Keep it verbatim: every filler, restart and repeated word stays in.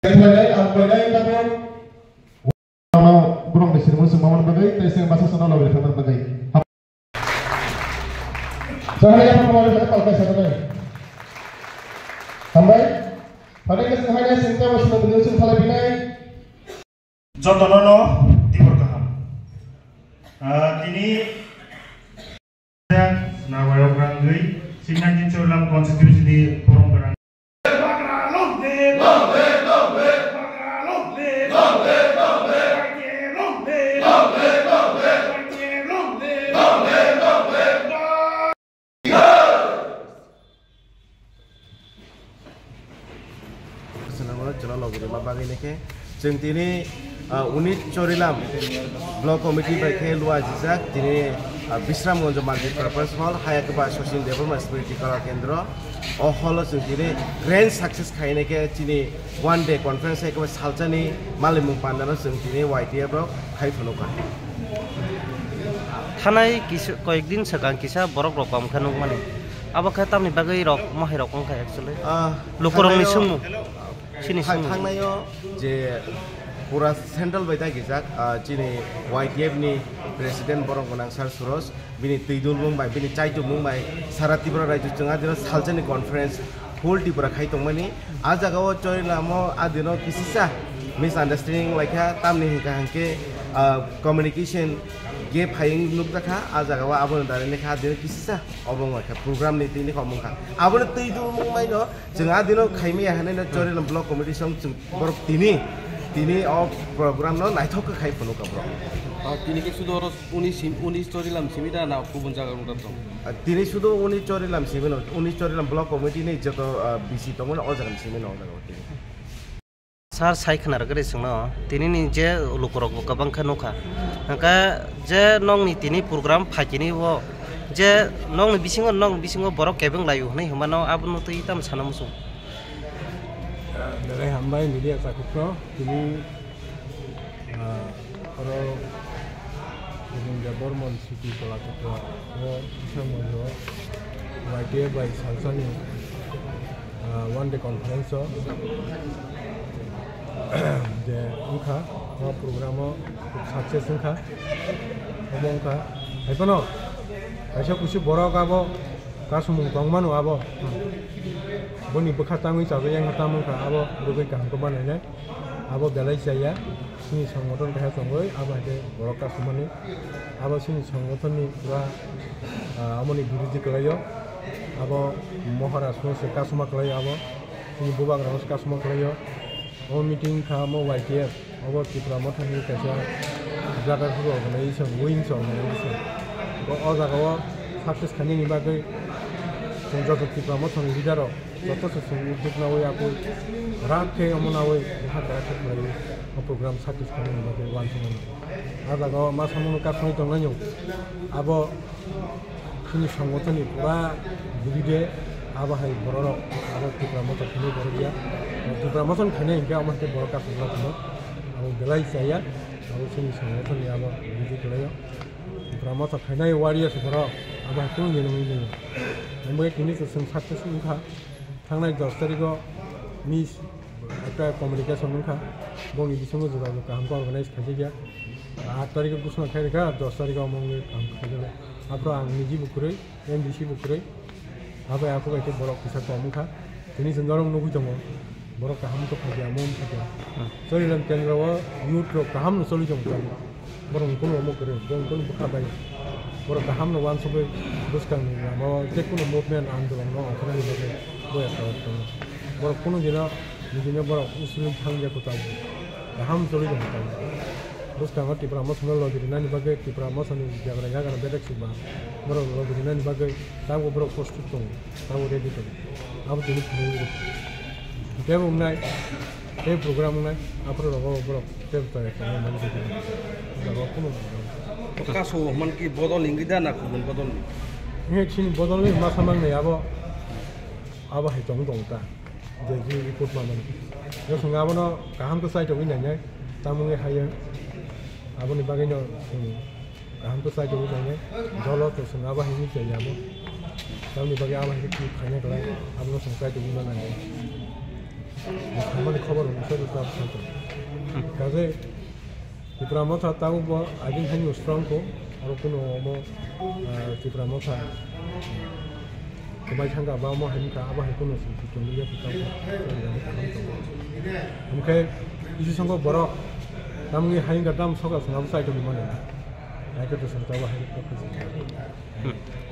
Khlai ang khlai tabuk. Ano borok ni sirmo sung mamon bagwi tei seng basa sana logi thangna bagwi. Sahaya pamali bagwi palkai sana bagwi. Hambai. Pada ke sahaya sing tawa sung bagwi sung thalai binai. Jotono no tibor kaham. Ah, tini Narwayok rangwi, Singhanjin Chorilam constituency ni borok rang. Chwla logi rwma bagwi nai khe chwng tini, ah, unit Chorilam Block Committee bai khe luajijak tini, ah, Bisramganj Multipurpose Hall, Hayakba Sachin Debbarma Smriti Kala Kendra. O hall o chwng tini grand success khainai khe chini one day conference hai khe salsani malimung pandano chwng tini Y T F rok khai phunukha. Thanai kisa, koyek din swkang kisa borok rok kom khe nukmani. Abo khe tamni bagwi rok mohai rok wngkha actually. Ah, lukurokni thangnaio, sumung. Chini thang-, sumung. Thangnaio je pura central bai dagijak, ah, chini Y T F ni president borok gwnang Sir Suroj, bini twi dulmung bai, bini chaitumung bai sara Tripura rajyo chwng adino salsani conference whole Tripura khai tongmani. Ah jagao Chorilamo adino kisisa misunderstanding laikha, tamni hwnkha hwnkhe, ah, communication gap hai wng nukjakha. Ah jagao aboni darai lekha adino kisisa obo wngkha program ni twi lekha omo wngkha. Aboni twi dulmung maino chwng adino khaimaya hinwi no Chorilam Block Committee song chwng borok tini, tini o program no naithok khe khai phunukha borok. Ah, tini khe sudo oro uni sim, uni Chorilam simi da na kubun jaga rok tong? Ah, tini sudo uni Chorilam simi no, uni Chorilam Block Committee ni joto, ah, B C tongmani o jaga ni simi no o jaga o tini. Sir, sai khna rwgwi rw chwngno, tini ni je lukurok bo kwbang khe nukha. Hwnkhe je nokni tini program phaikini o, je nokni bisingo, nokni bisingo borok kebeng lai o hwnwi hwnmano, abono twi tamo sana muchung. Belai hambai media chakhukno, tini, ah, oro Govinda Bormon City Kalachutra o Kisa Monjo Y T F bai salsani, ah, one day conference o je wngkha, o program o success wngkha, omo wngkha. Haiphano kaisa kusu borok abo kasumung tongmano abo, boni bwkha tangwi chajak yang tamo wngkha, abo rwgwi kaham khe manainai. Abo belai chaya, chini songothon kaisa tongwi, abo hai khe borok kasumani. Abo chini songothonni pura, ah, amoni birodhi kwlaio. Abo Mohorasno se kasuma kwlaio abo. Chini bubagrano se kasuma kwlaio. O meeting kha omo Y T F, obo Tipra Mothani kaisa brotherhood organization, wings organization. Bo o jagao success khainani bagwi chwng joto Tipra Mothani leader rok joto se chwng uddog nawi akui rak khe omo nawi bwkha kara khe khlaiwi o program success khainani bagwi uansukmano. A jagao ma samungno kasmai tongnaino abo chini songothonni pura bujide abo hai bororok abo Tipra Motha khainai borok ya. Tipra Motha khainai hinkhe amo hai khe borok kasmai tongno abo belai chaya abo chini songothonni abo bujide kwlaio. Tipra Motha khainai warriors borok abo hai kunu nini wngwi nini. Omo hai tini chwng success wngkha. Thangnai dos tarikh o miss ekta communication wngkha, bongni bisingo jogajog kaham khe organize khaijak ya. Aat tarikh o ghosona khai rwkha, dos tarikh o omo wngwi kaham khe khaijak. Aphuru ang niji bo kwrwi, M D C bo kwrwi, abai aphuru khe borok kisa kom wngkha. Tini chwng norok nugwi tongo, borok kaham khe phaikha, omo wng phaikha. Hmm. Chorilam kendro o youth rok kaham no choli tongo. Borok ni kunu omo kwrwi, borok ni kunu bwkha bai. Borok kaham no uansugwi bwskang ni lama o je kunu movement andolon no ongkhornani bagwi boya kha tongo. Borok kunu dino nijini borok usulung thang ya kwtal kaham choli tong kha. Bwskango Tipra Motha no logi rwnani bagwi, Tipra Motha ni jagra jagra bedek sima borok logi rwnani bagwi tabuk borok prostut tongo, tabuk ready tongo. Abo tini phunugwi rwkha. Tei bo wngnai, tei program wngnai, aphuru rogo borok. Tei bwtang ekta nang nang jodi. Jaga kunu. Kaso man ki bodol hingi da na kubun bodol ni? He chini bodol ni masa mang nai abo. Abo hai tong tong ta. Je ji report ma man. Yo sung abo no kaham to sai to nai nai. Tamung e hai. Abo ni bagwi no, hmm, kaham to sai to nai nai. Dolo to sung abo hai ni chai abo. Tamni bagwi abo hai ki khaina kala. Abo no sung sai to nai nai. Samani khobor rok bwsai rwchap sai tong. Kaje Tipra Motha tabuk bo agini haino strong ko, aro kuno omo, ah, Tipra Motha kwbai thangka ba omo hai wngkha, abo hai kuno se chwng ya tabuk. Hwnkhe isi songo borok tamni hai wngkha dam soka swnam sai tongmani. Hai khe to swnam tabuk hai khe to.